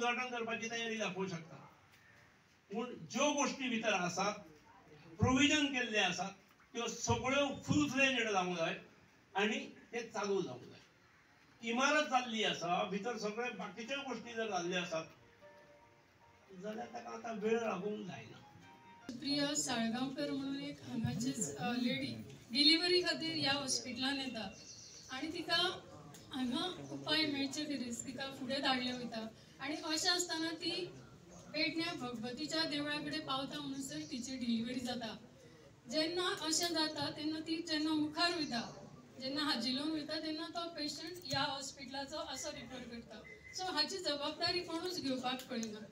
उद्घाटन करपाची तयारी दाखोवंक शकता, पूण ज्यो गोश्टी भितर आसात, प्रोविजन केल्ले आसात, त्यो सगळ्यो फूल फ्लेज्ड जावंक जाय आनी ते चालू जावंक जाय. इमारत जाल्ली आसा, भितर सगळे बाकीच्यो गोश्टी जर जाल्ल्यो आसात जाल्यार ताका आतां वेळ लागूंक जायना. प्रिया साळगांवकर म्हणून एक हांगाचीच लेडी डिलिव्हरी खातीर ह्या हॉस्पिटलान येता आनी तिका हांगा उपाय मेळचे खेरीज तिका फुडें धाडलें वयता आनी अशें आसतना ती पेडण्या भगवतीच्या देवळा कडेन पावता म्हणसर तिची डिलिव्हरी जाता. जेन्ना अशें जाता तेन्ना ती जेन्ना मुखार वयता, जेन्ना हाजी लोन वयता तेन्ना तो पेशंट ह्या हॉस्पिटलाचो असो रिफर करता. सो हाची जबाबदारी कोणूच घेवपाक पळयना.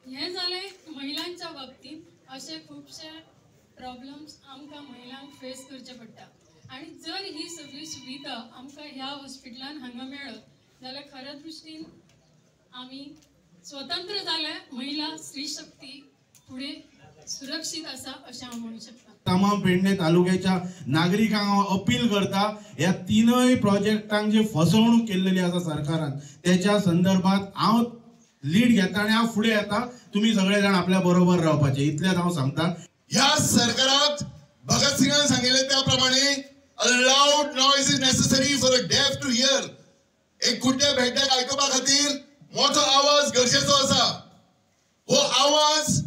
हें जालें महिलांच्या बाबतींत. अशे खुबशे प्रॉब्लम्स आमकां महिलांक फेस करचे पडटा आनी जर ही सगळी सुविधा आमकां ह्या हॉस्पिटलान हांगा मेळत जाल्यार खऱ्या दृश्टीन आमी स्वतंत्र जाल्या, महिला स्त्री शक्ती फुडें सुरक्षीत आसा अशें हांव म्हणू शकता. तमाम पेडणे तालुक्याच्या नागरिकांक हांव अपील करता, ह्या तीनय प्रोजेक्टांक जी फसवणूक केल्लेली आसा सरकारान त्याच्या संदर्भात हांव लीड घेता आनी हांव फुडें येता. तुमी सगळे जाण आपल्या बरोबर रावपाचे इतलेंच हांव सांगता. ह्या सरकाराक भगत सिंगान सांगिल्लें त्या प्रमाणे a loud noise is necessary for a deaf to hear. एक कुड्ड्या भेड्ड्याक आयकुपा खातीर मोठो आवाज गरजेचो आसा. हो आवाज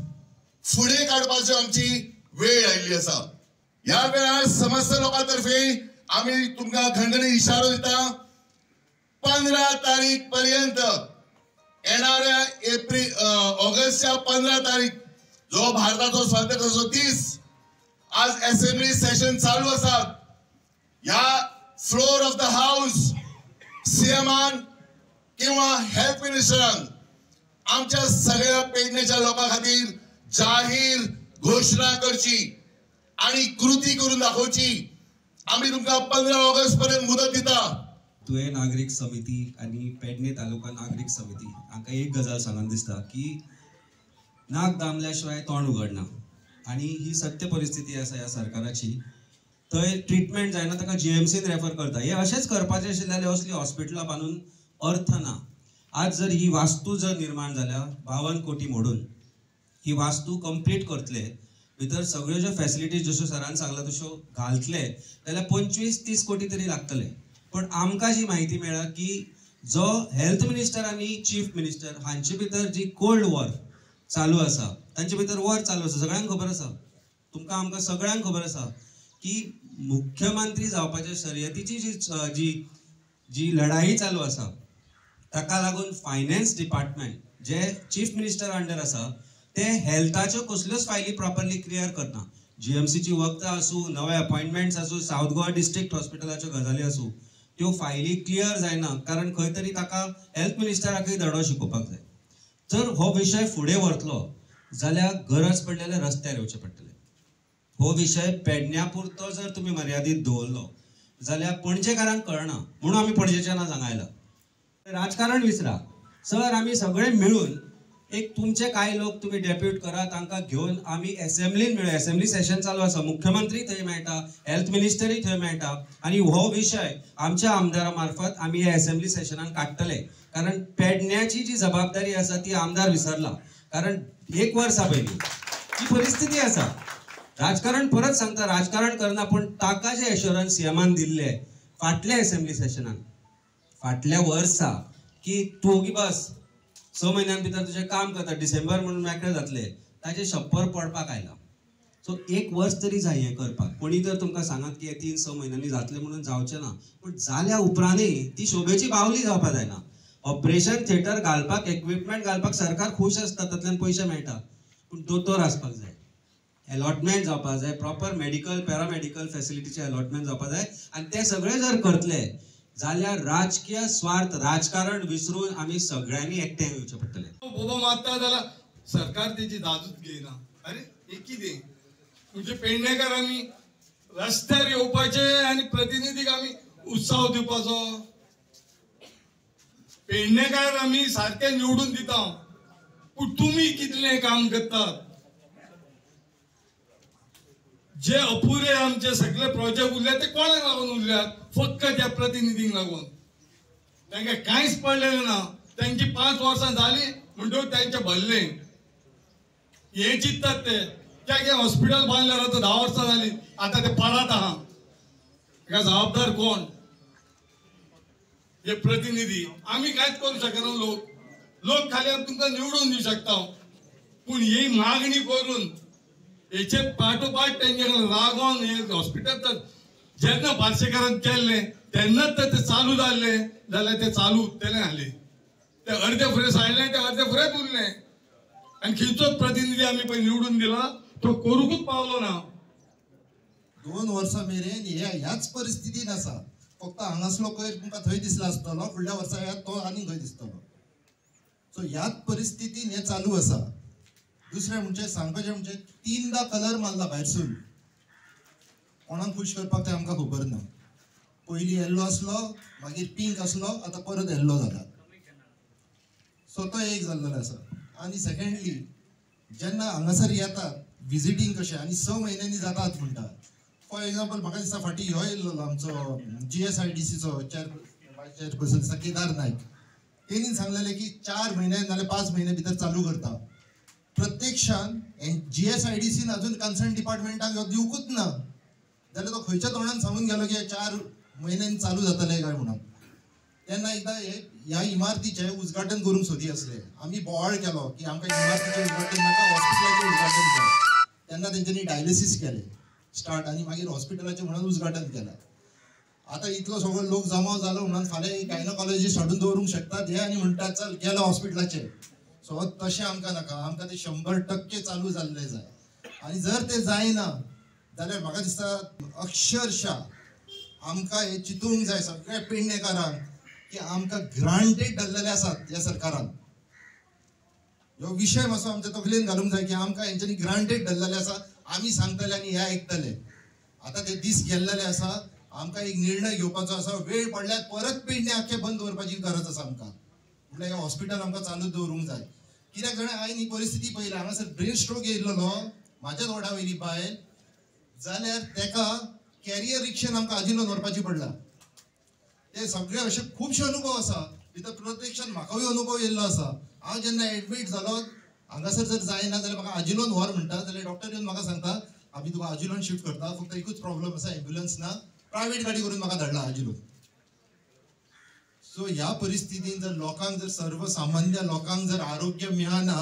फुडें काडपाची आमची वेळ आयिल्ली आसा. ह्या वेळार समस्त लोकां तर्फे आमी तुमकां खणखणी इशारो दिता, 15 तारीख पर्यंत येणाऱ्या एप्रिल ऑगस्टच्या 15 तारीख जो भारताचो स्वातंत्र्याचो दीस, आज असेंब्ली सेशन चालू आसात. ह्या फ्लोर ऑफ the house सीएमान किंवा हेल्थ मिनिस्टरान आमच्या सगळ्या पेडणेच्या लोकां खातीर जाहीर घोशणा करची आणि कृती करून दाखोवची. आमी तुमकां 15 ऑगस्ट पर्यंत मुदत दिता. तुवें नागरीक समिती आनी पेडणे तालुका नागरीक समिती हांकां एक गजाल सांगन दिसता की नाक दामल्या शिवाय तोंड उगडना आनी ही सत्य परिस्थिती आसा ह्या सरकाराची. थंय ट्रिटमेंट जायना ताका जीएमसीन रेफर करता. हे अशेंच करपाचें आशिल्लें जाल्यार असली हॉस्पिटलां बांदून अर्थ ना. आज जर ही वास्तू जर निर्माण जाल्या 52 कोटी मोडून ही वास्तू कंप्लीट करतले, भितर सगळ्यो ज्यो फॅसिलिटीज जश्यो सरान सांगला तश्यो घालतले जाल्यार 25-30 कोटी तरी लागतले. पण आमकां जी म्हायती मेळ्ळा की जो हेल्थ मिनिस्टर आनी चीफ मिनिस्टर हांचे भितर जी कोल्ड वॉर चालू आसा, तांचे भितर वॉर चालू आसा, सगळ्यांक खबर आसा, तुमकां आमकां सगळ्यांक खबर आसा की मुख्यमंत्री जावपाच्या शर्यतीची जी जी जी लढाई चालू आसा ताका लागून फायनान्स डिपार्टमेंट जे चीफ मिनिस्टर अंडर आसा ते हेल्थाच्यो कसल्योच फायली प्रॉपरली क्लियर करना. जीएमसीची वखदां आसूं, नवे अपॉयंटमेंट्स आसूं, सावथ गोवा डिस्ट्रिक्ट हॉस्पिटलाच्यो गजाली आसूं, त्यो फायली क्लियर जायना कारण खंय तरी ताका हेल्थ मिनिस्टराकूय धडो शिकोवपाक जाय. जर हो विशय फुडें व्हरतलो जाल्यार गरज पडली जाल्यार रस्त्यार येवचें पडटलें. हो विशय पेडण्या पुरतो जर तुमी मर्यादीत दवरलो जाल्यार पणजेकारांक कळना म्हणून आमी पणजेच्यान आज हांगा आयला. राजकारण विसरा सर, आमी सगळे मेळून एक तुमचे कांय लोक तुमी डेप्यूट करा, तांकां घेवन आमी एसेंब्लीन मेळया. एसेंब्ली सेशन चालू आसा, मुख्यमंत्री थंय मेळटा, हेल्थ मिनिस्टरूय थंय मेळटा आनी हो विशय आमच्या आमदारा मार्फत आमी ह्या एसेंब्ली सेशनान काडटले. कारण पेडण्याची जी जबाबदारी आसा ती आमदार विसरला, कारण एक वर्सा पयलीं ही परिस्थिती आसा. राजकारण परत सांगता, राजकारण करना, पूण ताका जे एश्योरन्स सीएमान दिल्ले फाटल्या एसेंब्ली सेशनान फाटल्या वर्सा की तूं ओगी बस, 6 म्हयन्यां भितर तुजें काम करता, डिसेंबर म्हणून मेकळे जातले, ताजे शप्पर पडपाक आयला. सो एक वर्स तरी जाय हें करपाक. कोणी जर तुमकां सांगात की हे 3-6 म्हयन्यांनी जातलें म्हणून जावचें ना, पूण जाल्या उपरांतय ती शोभेची बावली जावपाक जायना. ऑपरेशन थिएटर घालपाक, इक्विपमेंट घालपाक सरकार खूश आसता, तातूंतल्यान पयशे मेळटा, पूण दोतोर आसपाक जाय, अलॉटमेंट जावपाक जाय, प्रॉपर मेडिकल पॅरामेडिकल फॅसिलिटीचें अलॉटमेंट जावपाक जाय. आनी तें सगळें जर करतले जाल्यार राजकीय स्वार्थ, राजकारण विसरून आमी सगळ्यांनी एकठांय येवचें पडटलें. बोबो मारता जाल्यार सरकार तेजी दादूच घेयना. अरे हे कितें म्हणजे पेडणेकार आमी रस्त्यार येवपाचे आनी प्रतिनिधीक आमी उत्साह दिवपाचो. पेडणेकार आमी सारके निवडून दिता, पूण तुमी कितलें काम करतात? जे अपुरे आमचे सगळे प्रोजेक्ट उरल्यात ते कोणाक लागून उरल्यात? फक्त त्या प्रतिनिधींक लागून. तांकां कांयच पडलेलें ना. तांची 5 वर्सां जाली, म्हणटकूच तेंचें भरलें. हें चिंततात ते कित्याक हें हॉस्पिटल बांदल्यार आतां 10 वर्सां जालीं, आतां ते पडात आहा. हेका जबाबदार कोण? हे प्रतिनिधी. आमी कांयच करूंक शकना. लोक लोक खाली आमी तुमकां निवडून दिवं शकता, पूण ही मागणी करून हेचे पाठोपाठ तेंचे रागोन हे हॉस्पिटल तर जेन्ना बार्शेकारान केल्लें तेन्नाच तर ते चालू जाल्लें जाल्यार ते चालू उत्तलें आसलें. ते अर्दे फुडें सांडलें, ते अर्दे फुडेंच उरलें. आनी खंयचोच प्रतिनिधी आमी पळय निवडून दिला तो करूंकूच पावलो ना. 2 वर्सां मेरेन हे ह्याच परिस्थितीन आसा. फक्त हांगासलो कोयर तुमकां थंय दिसला आसतलो, फुडल्या वर्सा ह्या तो आनी खंय दिसतलो. सो ह्याच परिस्थितीन हें चालू आसा. दुसरें म्हणजे सांगपाचें म्हणजे 3दा कलर मारला भायरसून. कोणाक खूश करपाक तें आमकां खबर ना. पयलीं येल्लो आसलो, मागीर पिंक आसलो, आतां परत येल्लो जाला. सो तो एक जाल्लो आसा. आनी सेकेंडली जेन्ना हांगासर येतात विजिटींग कशें आनी 6 म्हयन्यांनी जातात म्हणटा. फॉर एग्जाम्पल म्हाका दिसता फाटीं ह्यो येयल्लो आमचो GSIDCचो चेअरपर्सन दिसता केदार नायक, तेणी सांगलेलें की 4 म्हयने नाल्यार 5 म्हयने भितर चालू करता. प्रत्यक्षान GSIDCन अजून कन्सर्न डिपार्टमेंटाक ह्यो दिवकूच ना, जाल्यार तो खंयच्या तोंडान सांगून गेलो की 4 म्हयन्यांनी चालू जातले काय म्हणून. तेन्ना एकदां हे ह्या इमारतीचें उद्घाटन करूंक सोदी आसले, आमी बोवाळ केलो की आमकां इमारतीचें उद्घाटन नाका, हॉस्पिटलाचें उद्घाटन जाय. तेन्ना तेंच्यांनी डायलिसीस केलें स्टार्ट आनी मागीर हॉस्पिटलाचें म्हणून उद्घाटन केलें. आतां इतलो सगळो लोक जमा जालो म्हणून फाल्यां गायनोकॉलॉजिस्ट हाडून दवरूंक शकतात हे आनी म्हणटात चल गेलो हॉस्पिटलाचेर. सो तशें आमकां नाका, आमकां ते 100% चालू जाल्लें जाय. आनी जर तें जायना जाल्यार म्हाका दिसता अक्षरशा आमकां हें चिंतूंक जाय सगळ्या पेडणेकारांक की आमकां ग्रांटेड धरलेले आसात ह्या सरकारान. ह्यो विशय मातसो आमच्या तकलेन घालूंक जाय की आमकां हेंच्यांनी ग्रांटेड धरलेले आसा, आमी सांगतले आनी हे आयकतले. आतां ते दीस गेल्लेले आसा, आमकां एक निर्णय घेवपाचो आसा. वेळ पडल्यार परत पेडणे आख्खें बंद दवरपाची गरज आसा आमकां. म्हटल्यार हें हॉस्पिटल आमकां चालू दवरूंक जाय. कित्याक जाणा हांवें ही परिस्थिती पळयली. हांगासर ब्रेन स्ट्रोक येयल्लो म्हाज्याच वडा वयली बायल, जाल्यार तेका कॅरियर रिक्षेन आमकां आजिलोन व्हरपाची पडला. ते सगळे अशे खुबशे अनुभव आसा भितर. प्रत्यक्षान म्हाकाय अनुभव येयल्लो आसा. हांव जेन्ना एडमीट जालो हांगासर जर जायना जाल्यार म्हाका आजिलोन व्हर म्हणटा, जाल्यार डॉक्टर येवन म्हाका सांगता आमी तुका आजिलोन शिफ्ट करता, फक्त एकूच प्रॉब्लम आसा, एम्ब्युलन्स ना, प्रायवेट गाडी करून म्हाका धाडला आजिलोन. सो ह्या परिस्थितीन जर लोकांक जर सर्वसामान्य लोकांक जर आरोग्य मेळना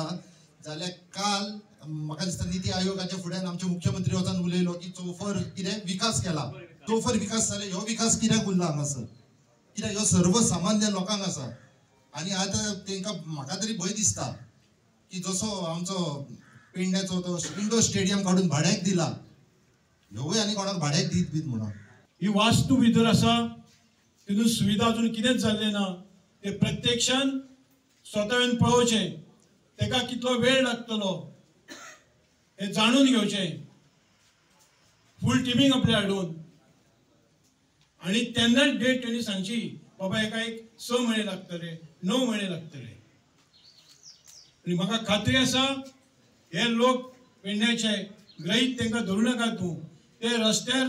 जाल्यार काल म्हाका दिसता निती आयोगाच्या फुड्यान आमचे मुख्यमंत्री वचून उलयलो की चोफर कितें विकास केला, चोफर विकास जाले. ह्यो विकास कित्याक उरला हांगासर? कित्याक ह्यो सर्वसामान्य लोकांक आसा. आनी आतां तेंकां म्हाका तरी भंय दिसता की जसो आमचो पेडण्याचो तो इंडोर स्टेडियम काडून भाड्याक दिला, ह्योय आनी कोणाक भाड्याक दीत बीत म्हणून. ही वास्तू भितर आसा तितून सुविधा अजून कितेंच जाल्लें ना. ते प्रत्यक्षान स्वता येवन पळोवचें, तेका कितलो वेळ लागतलो हें जाणून घेवचें, फूल टिमींग आपल्या हाडून, आनी तेन्नाच डेट तेणी सांगची बाबा हेका एक 6 म्हयने लागतले, 9 म्हयने लागतले. आनी म्हाका खात्री आसा हे लोक पेडण्याचे ग्रहीत तांकां धरूं नाका तूं, ते रस्त्यार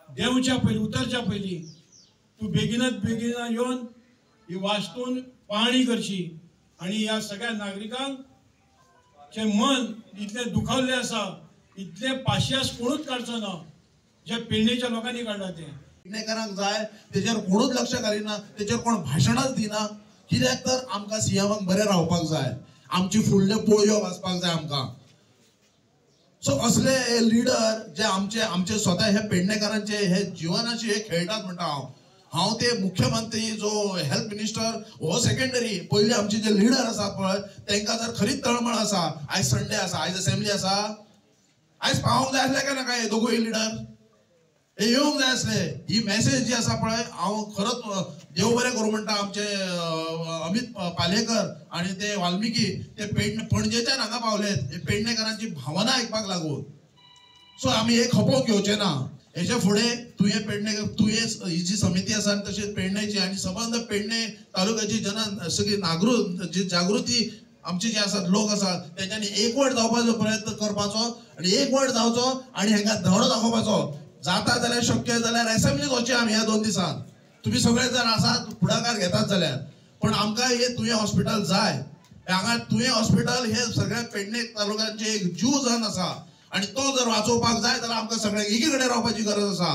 देंवच्या पयलीं उतरच्या पयलीं तूं बेगिनात बेगिना येवन ही वास्तून पाहणी करची आनी ह्या सगळ्या नागरिकांक जे मन इतलें दुखावल्लें आसा, इतलें पाशियास कोणूच काडचो ना जे पेडणेच्या लोकांनी काडला तें. पेडणेकारांक जाय तेजेर कोणूच लक्ष घालिना, तेजेर कोण भाशणाच दिना. कित्याक तर आमकां सीएमाक बरें रावपाक जाय, आमची फुडल्यो पोळयो वाचपाक जाय आमकां. सो असले हे लिडर जे आमचे आमचे स्वता हे पेडणेकारांचे हे जिवनाचे हे खेळटात म्हणटा हांव. हांव ते मुख्यमंत्री जो हेल्थ मिनिस्टर हो सेकंडरी, पयले आमचे जे लिडर आसात पळय तेंकां जर खरीच तळमळ आसा, आयज संडे आसा, आयज असेंब्ली आसा, आयज पावोंक जाय आसले काय नाका हे दोगूय लिडर हे येवंक जाय आसले. ही मॅसेज जी आसा पळय हांव खरोच देव बरें करूं म्हणटा आमचे अमित पालेकर आनी ते वाल्मिकी ते पणजेच्यान हांगा पावलेत हे पेडणेकारांची भावना आयकपाक लागून. सो आमी हे खपोवंक घेवचे ना. हेच्या फुडें तुयें पेडणे तुयें ही जी समिती आसा आनी तशेंच पेडण्याची आनी सबंद पेडणे तालुक्याची जना सगळी जी जागृती आमची जे आसात लोक आसात तेंच्यांनी एकवट जावपाचो प्रयत्न करपाचो आनी एकवट जावचो आनी हेंकां धडो दाखोवपाचो. जाता जाल्यार शक्य जाल्यार एसेंब्लीक वचचें आमी ह्या 2 दिसांत. तुमी सगळे जर आसात फुडाकार घेतात जाल्यार, पण आमकां हे तुयें हॉस्पिटल जाय. हांगा तुयें हॉस्पिटल हे सगळ्या पेडणे तालुक्यांचे एक जीव जावन आसा आनी तो जर वाचोवपाक जाय जाल्यार आमकां सगळ्यांक एकी कडेन रावपाची गरज आसा.